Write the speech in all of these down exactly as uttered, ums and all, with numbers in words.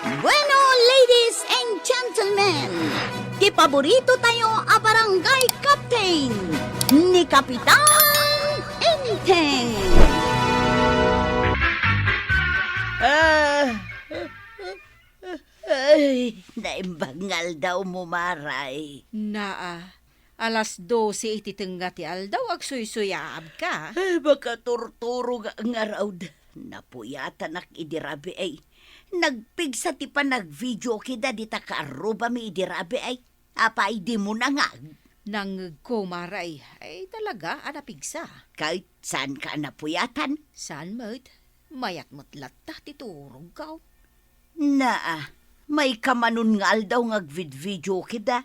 Bueno, ladies and gentlemen, ti paborito tayo a barangay captain, ni Kapitan Enteng. Ah, ay, naimbag nga aldaw mo, Maray. Naa, alas dose iti tengnga ti aldaw, agsuysuyabka. Ay, makaturturog nga ngarud. Napuyatanak idi rabii. Nagpigsa ti panagvideoke da dita kaarrubami idi rabii. Apay, dimo nangngeg? Nangngegko, Maray. Ay, talaga a napigsa. Ket saanka a napuyatan? Saan met. Mayat met latta ti turogko. Naa, maikamanon nga aldaw nga agvidvideoke da.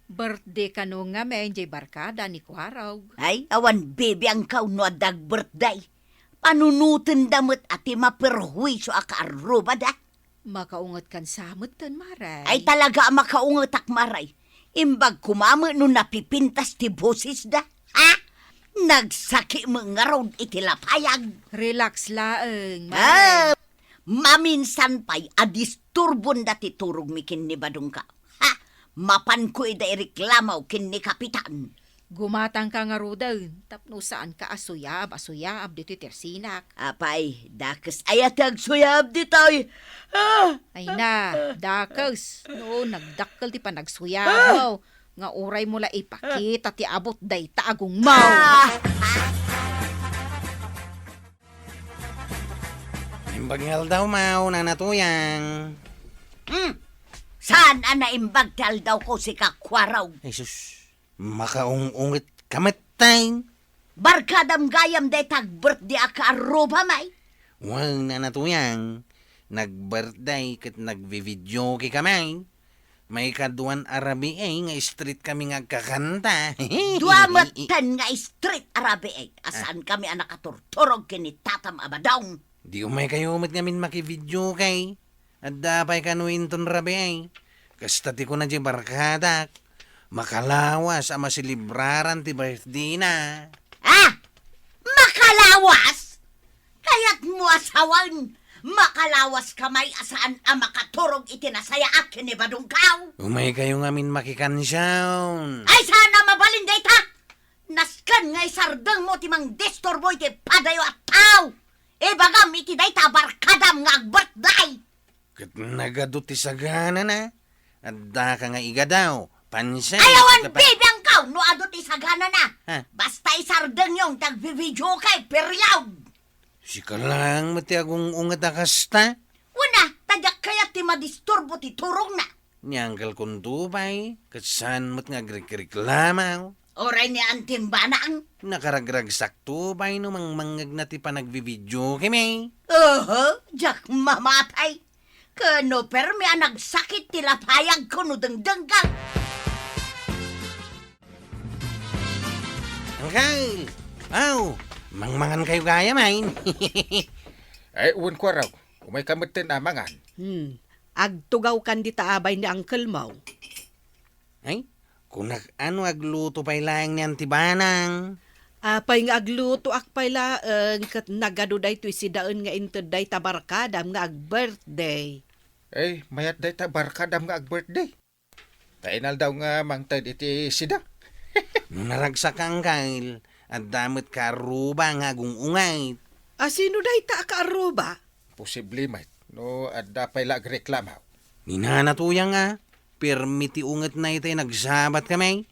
Birthday kano ngamin jay barkada ni Kuarog. Ay, awan bibiangkaw no adda agbirthday. Panunotenda met a ti maperhuiso a kaarrubada. Makaungetkan sa metten, Maray. Ay, talaga a makaungetak, Maray. Imbag koma met no napipintas ti bosesda. Ha? Nagsaki met ngarud iti lapayag. Relax laeng, Maray. Ah, maminsan pay a disturbonda ti turogmi ken ni Badongko. Ha? Mapanko ida ireklamo ken ni Kapitan. Gumatangka ngaruden tapno saanka a suyab a suyab ditoy tersinak. Apay, dakes aya ti agsuyab ditoy? Ah! Ay na, dakes. No, nagdakkel ti panagsuyabmo. Nga uraymo la ipakita ti abut dayta a gungmaw. Ah! Naimbag nga aldaw, Maw, Nana Tuyang. Hmm. Saan a naimbag ti aldawko, sika, Kuarog? Ay, sus. Makaung-unget ka met, tay. Barkadam gayam dayta agbirthday a kaarrubami. Wen, Nana Tuyang, nagbirthday ket nagvivideoke kami. Maikaduan a rabii nga street kami nga agkakanta. Dua metten nga street a rabii a saankami a nakaturturog ken ni Tatam a Badong. Di umaykayo met ngamin makivideoke. Adda pay kano inton rabii. Kasta ti kuna diay barkadak, makalawas a maselebraran ti birthdayna. Ah! Makalawas? Kayatmo a sawen, makalawaska met a saan a makaturog iti nasayaat ken ni Badongko? Umaykayo ngamin makikansiaw. Ay, saan a mabalin dayta! Nasken nga isardengmo ti mangdisturbo iti padayo a tao. Ibagam iti dayta a barkadam nga agbirthday. Ket nagadu ti saganana. Addaka nga igadaw. Pansin. Ay, awan bibiangkaw no adu ti saganana. Ha? Basta isardengyo ti agvivideoke, period. Sika laeng met ti agung-unget a kasta. Wen a, ta diak kayat ti madisturbo ti turogna. Ni Uncle Kunto pay, ket saan met nga agrikriklamaw. Uray ni Antim Banang. Nakaragragsakto pay no mangmangngegna ti panagvivideokemi. Oho, diak mamati. Ken no permi a nagsakit ti lapayagko no dengdengngeg. Uncle! Aw, mangmangankayo gayam, ay? Ay, wen, Kuarog. Umayka metten a mangan. Hmm. Agtugawkan dita abay ni uncle mo. Ay, kunak a no agluto pay laeng ni Anti Banang. Apay nga aglutoak pay laeng ket nagadu daytoy sidaen nga inted dayta barkadam nga agbirthday. Ay, mayat dayta barkadam nga agbirthday. Ta inaldaw nga mangted iti sida. No naragsak, Uncle, adda met kaarruba nga agung-unget. A, sino dayta a kaarruba? Posible met, no adda pay la agreklamo. Ni Nana Tuyang a, permi ti ungetna itay nagsabat kami.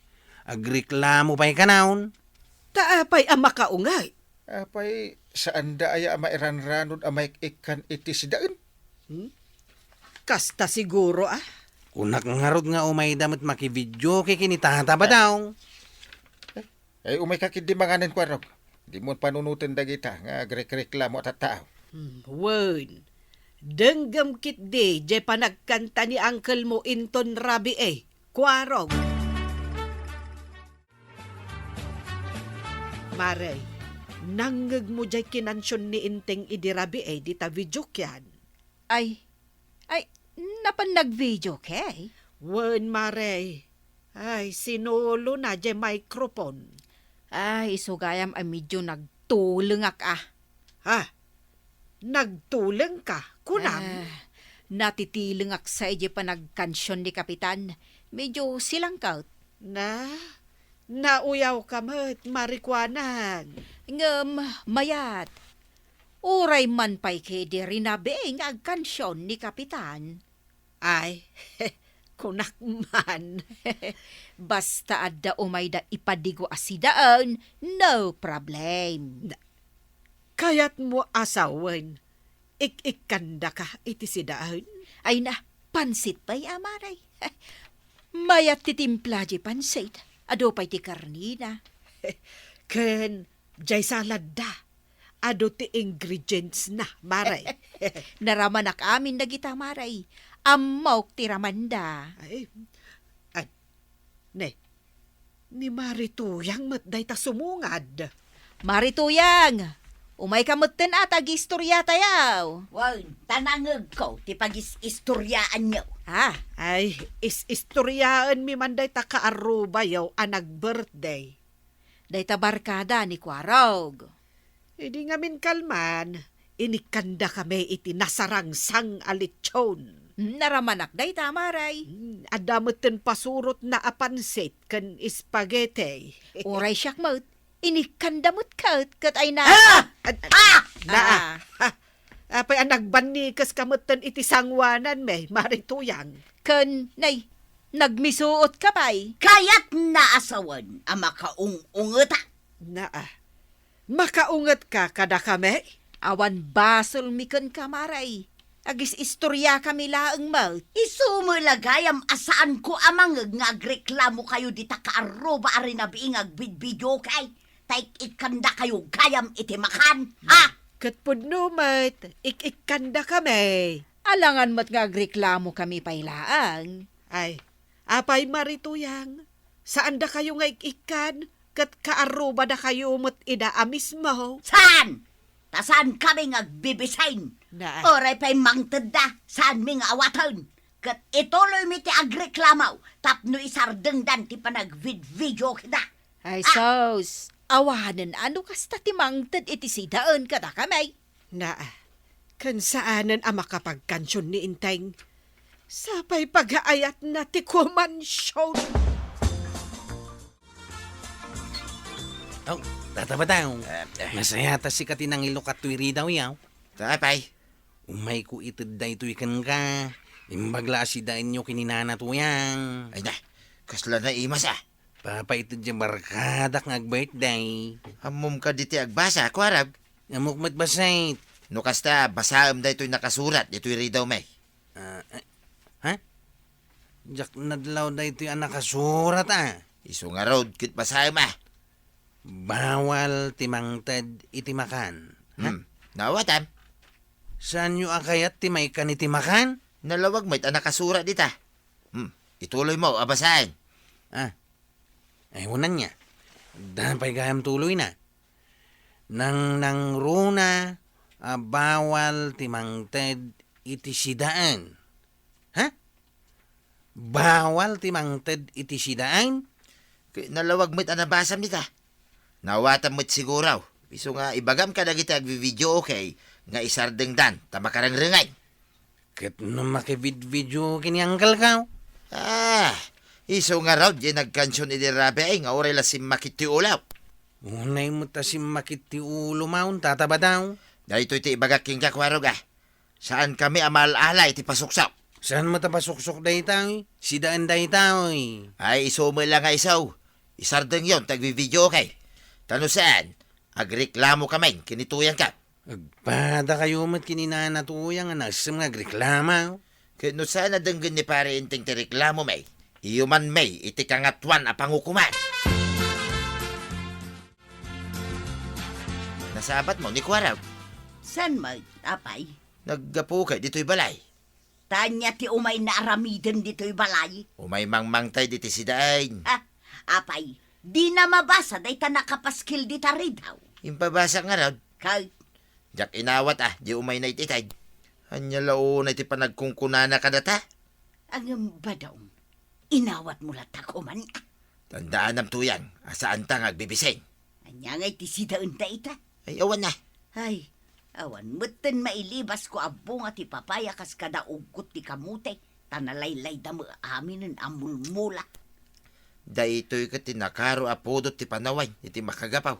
Agreklamo pay kanayon. Ta apay a makaunget? Apay, saanda aya a mairanranod a maik-ikkan iti sidaen? Hmm? Kasta siguro, ah. Kunak ngarud nga umayda met makivideoke ken ni Tata Badong. Ay, umayka ketdi manganen, Kuarog. Dimo panunoten dagita nga agrekreklamo a tattao. Hmm, wen. Denggem ketdi, diay panagkanta ni uncle mo inton rabii, Kuarog. Mare, nangngegmo diay kinansion ni Enteng idi rabii dita videokean? Ay, ay, napan nagvideoke? Wen, Mare. Ay, sinulona diay microphone. Ay, isu gayam a medio nagtulengak, ah. Ha? Nagtulengka? Kunam? Ah, Natitilengak sa idiay panagkansion ni Kapitan. Medyo silangkat. Na, nauyawka met, Mari Kuanang. Ngem, mayat. Uray man pay kadi rinabii nga agkansion ni Kapitan. Ay, kunak man. Basta adda umayda ipadigo a sidaen, no problem. Na, kayatmo a sawen, ik-ikkandaka iti sidaen? Ay na, pansit pay, Mari. Mayat ti timpla diay pansit. Adu pay ti karnina. Ken, diay saladda. Adu ti ingredients na, Mari. Naramanak amin dagita, Mari. Ammok ti ramanda. Ay, ay, ne, ni Mari Tuyang met dayta sumungad. Mari Tuyang, umayka metten a ta agistoria tayo. Wen, ta nangngegko ti pagis-istoriaanyo. Ah. Ay, is-istoriaenmi man dayta kaarrubayo a nag-birthday. Dayta barkada ni Kuarog. Idi ngamin kalman, inikkandakami iti nasarangsang a lechon. Hmm, naramanak dayta, Mari. Hmm, adda metten pasurotna a pansit ken spaghetti. Uray siak met, inikkanda met ket, ket ay na. Ah! Ad-, ah! Naa. Ah. Ah. Apay a nagbannikeska metten iti sangoananmi, Mari Tuyang? Ken, nay, nagmisuotka pay? Kayatna a sawen a makaung-ungeta. Naa. Makaungetka kadakami? Awan basolmi kenka, Mari. Agis-istoriakami laeng met. Isu met la gayam a saanko a mangngeg nga agreklamokayo dita kaarruba a rinabii nga agbidbidiokay. Ta ik-ikkandakayo gayam iti makan, ha? Ket pudno met, ik-ikkandakami. Alangan met nga agreklamokami pay laeng. Ay, apay, Mari Tuyang, saandakayo nga ik-ikkan, ket kaarrubadakayo met ida a mismo? Saan? Ta saankami nga agbibisin. Na. Uray pay mangtedda, saanmi nga awaten. Ket ituloymi ti agreklamo tapno isardengdan ti panagvidvidiokida. Ay, ah, sus, awanen a no kasta ti mangted iti sidaen kadakami. Naa, ken saanen a makapagkansion ni Enteng. Sapay pagaayatna ti kumansion. Oh, Tata Batang. Eh, eh. Masaya ta sika ti nangilukat toy ridaw, yaw. Apay? Umayko ited daytoy kenka. Imbag la a sidaenyo ken ni Nana Tuyang. Ay na, kasla naimas a. Papaited diay barkadak nga ag-birthday. Ammom kadi ti agbasa, Kuarog? Ammok met bassit. No kasta, basaem daytoy nakasurat ditoy ridawmi. Ah, eh, ha? Diak nadlaw daytoy a nakasurat, ah. Isu ngarud, ket basaem, ah. Bawal ti mangted iti makan. Ha? Hmm. Naawatam. Saanyo a kayat ti maikkan iti makan? Nalawag met a nakasurat dita. Hmm. Ituloymo a basaen. Ah. Ay, wen ania. Adda pay gayam tuloyna. Nangnangruna a bawal ti mangted iti sidaen. Ha? Bawal ti mangted iti sidaen? Ket nalawag met a nabasam dita. Naawatam met siguro. Isu nga ibagam kadagiti agvivideo, okay, nga isardengdan ta makarengrengen. Ket no makividvideo ken ni uncle-ko? Ah, isu ngarud diay nagkansion idi rabii nga uray la simmakit ti ulo. Unay met a simmakit ti ulo maon, Tata Batang. Daytoy ti ibagak kenka, Kuarog, ah. Saankami a maal-ala iti pasuksok. Saan met a pasuksok dayta, eh? Sidaen dayta, eh. Ay, isu met la nga isu. Isardengyon ti agvivideo, okay? Ta no saan, agreklamokamin ken ni Tuyangko. Agpadakayo met ken ni Nana Tuyang a nagsem nga agreklamo. Ket no saan a denggen ni Pare Enteng ti reklamomi, iyumanmi iti Kangatoan a Pangukoman. Nasabatmo ni Kuarog? Saan met, apay? Naggapuka ditoy balay. Ta ania ti umayna aramiden ditoy balay? Umay mangmangted iti sidaen. Ah, apay, dina mabasa dayta nakapaskil dita ridaw? Impabasak ngarud. Kay? Diak inawat a, di umayna iti ited. Ania la unay ti panagkunkunana kadata? Ngem, Badong, inawatmo latta koman. Tandaanam, Tuyang, a saanta nga agbibisin. Ania ngay ti sidaen dayta? Ay, awan na. Ay, Awan metten mailibasko a bunga ti papaya kas kada uggot ti kamote, ta nalaylayda met aminen a mulmula. Daytoy ket ti nakaro a pudot ti panawen iti makagapu.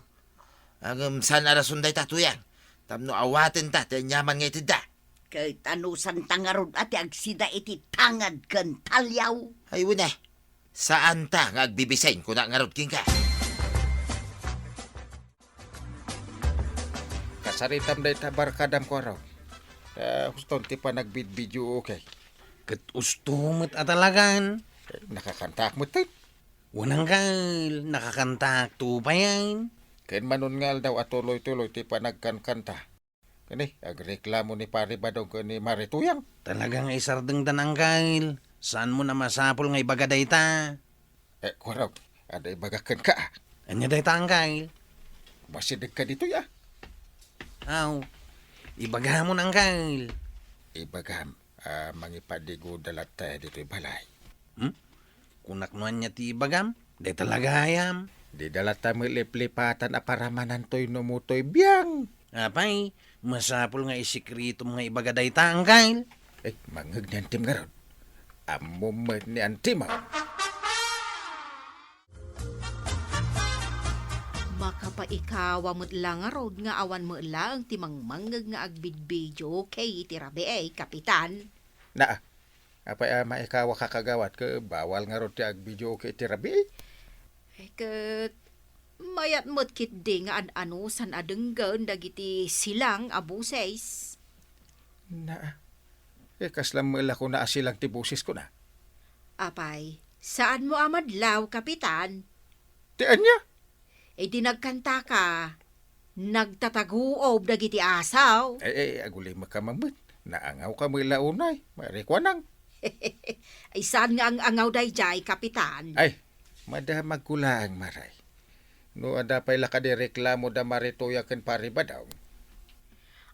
Ngem saan a rason dayta, Tuyang, tapno awatenta ti aniaman nga itedda. Ket anusanta ngarud a ti agsida iti tangad ken taliaw? Ay, wen a, saanta nga agbibisin, kunak ngarud kenka. Kasaritam dayta barkadam, Kuarog. Ta huston ti panagbidbideo, okay? Ket husto met a talagan. Eh, nakakantaak metten. Wen, angkel, nakakantaak to payen. Ken manon nga aldaw a tuloy-tuloy ti panagkankanta. Kani, agreklamo ni Pare Badong ken ni Mare Tuyang. Talaga nga isardengdan, angkel. Saanmo a masapul nga ibaga dayta? Eh, Kuarog, adda ibagak kenka, a. Ania dayta, angkel? Masidegka ditoy, a. Aw, ibagamon, angkel. Ibagam, a, mangipadigoda latta ditoy balay. Hmm? Kunak no ania ti ibagam, dayta la gayam. Dida latta met liplipatan a paramanantoy no motoy biang. Apay, masapul nga isikritom nga ibaga dayta, angkel. Eh, mangngeg ni antim ngarud. Ammom met ni antim, a. Makapaikawa met la ngarud nga awan met laeng ti mangmangngeg nga agbidbideo kay iti rabii, Kapitan. Naa, apay a maikawaka, kagawad, ket bawal ngarud ti agbideo kay iti rabii? Eh, ket mayat met ketdi nga an-anusan a denggen dagiti silang a boses. Na, eh, kasla met la kuna a silang ti boses kuna? Apay, saanmo a madlaw, Kapitan? Ti ania? Idi nagkantaka, nagtataguob dagiti asaw. Ay, ay, agulimekka man met. Naangawka met la unay, Mare Kuanang. Ay, saan nga ang-angaw daydiay, Kapitan? Ay, madamagko laeng, Mare. No adda pay la kadi reklamo da Mare Tuya ken Pare Badong.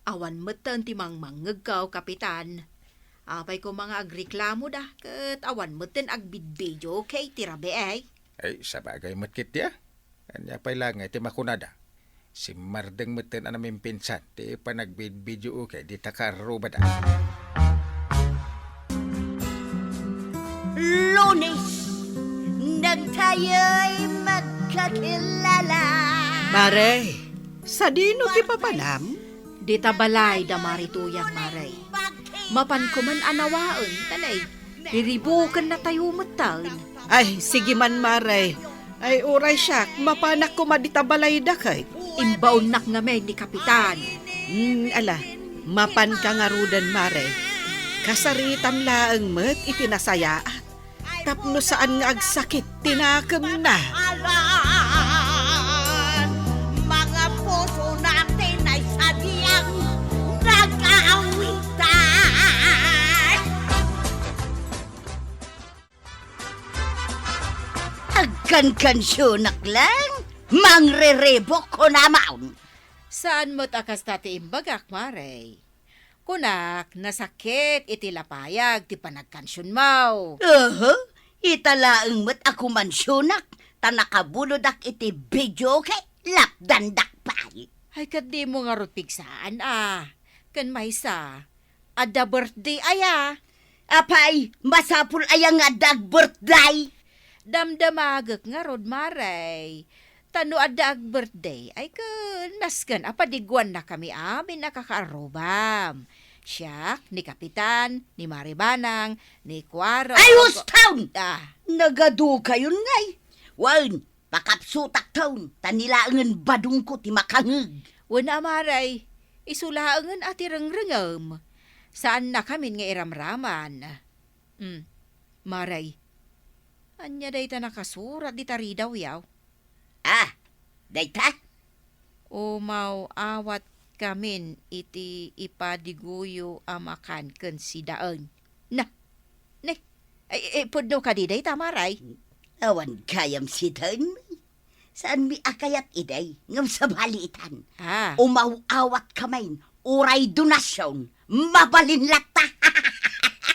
Awan metten ti mangmangngegko, Kapitan. Apay koma nga agreklamo da, ket awan metten agbidbideo kay ti rabii, eh. Ay, sabagay met ketdi, a. Ania pay la ngay ti makunada? Simmardeng metten a namimpinsan ti panagbidbideo kay dita karrubada. Lunes, nagtayoy magkakilala. Mare, sadino ti papanam? Dita balay da Mare Tuyang, Mare. Mapanko man a nawaen, ta nairibukennatayo metten. Ay, sige man, Mare. Ay, uray siak, mapanak koma dita balayda ket. Imbaonnak ngamin ni Kapitan. Hmm, ala, mapanka ngaruden, Mare. Kasaritam laeng met iti nasayaat. Tapno saan nga agsakit ti nakemna. Alan, mga puso natin ay sadyang nag-aawitan. Agkankansionak lang, mangrerebok ko naman. Saan met a kasta ti imbagak, Mare? Kunak, nasakit iti lapayag ti panagkansionmo. Aha, ita laeng met a kumansionak, ta nakabulodak iti videoke, lapdandak pay. Ay, ket dimo ngarud pigsaan, a. Ken maysa, adda birthday aya. Apay, masapul aya nga adda agbirthday? Damdamagek ngarud, Mare. Ta no adda agbirthday, ay ken nasken a padiguannakami amin a kakaarrubam. Siak, ni Kapitan, ni Mare Banang, ni Kuaro. Ay, husto! Ah. Nagadukayon ngay. Wen, pakapsutakton, ta ni laengen badongko ti makangngeg. Wen a, Mare, isu laengen a ti rengrengem. Saannakamin nga iramraman. Hmm. Mare, ania dayta nakasurat dita ridaw, yaw? Ah, dayta? Umawawatkamin iti ipadiguyo a makan ken sidaen. Na, ne, ay, ay, pudno kadi dayta, Mare? Awan gayam sidaen. Saanmi a kayat idi, ngem sabali itan. Ah. Umaw-awatkamin, uray donasion, mabalin latta.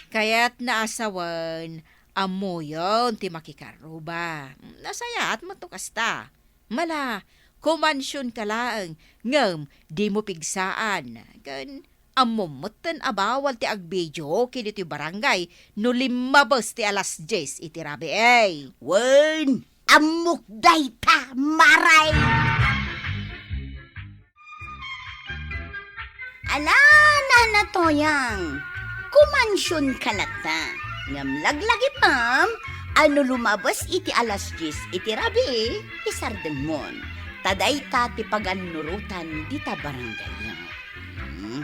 Kayatna a sawen, ammoyon ti makikarruba. Nasayaat met no kasta. Mala, Kumansionka laeng, ngem dimo pigsaan. Ken ammom metten a bawal ti agbidio kiditoy barangay no limmabes ti alas dies iti rabii. Wen, ammok dayta, Maray! Ala, Nana Toyang, kumansionka latta. Ngem laglagipem a no lumabes iti alas dies iti rabii, isardengmon. Ta dayta ti pagannurotan dita barangay. Hmm?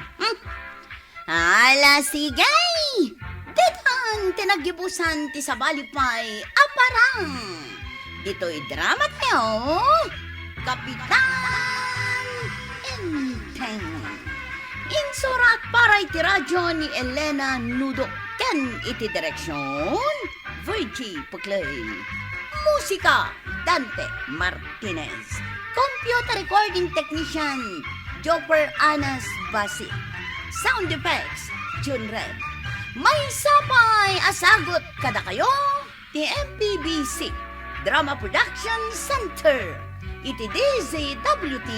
Ala, sige! Ditan ti naggibusan ti sabali pay a parang. Ditoy drama tayo, Kapitan Enteng. Insurat para iti radyo ni Elena Nudo ken iti direksyon, Virgie Puclay. Musika, Dante Martinez. Computer recording technician, Joper Anas Basi. Sound effects, Jun Red. Maysa pay a sagut kadakayo ti M P B C Drama Production Center iti D Z W T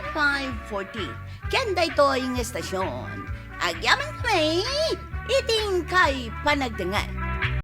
five forty. Ken daytoy nga estasyon, agyaman kami iti inkay panagdengngeg.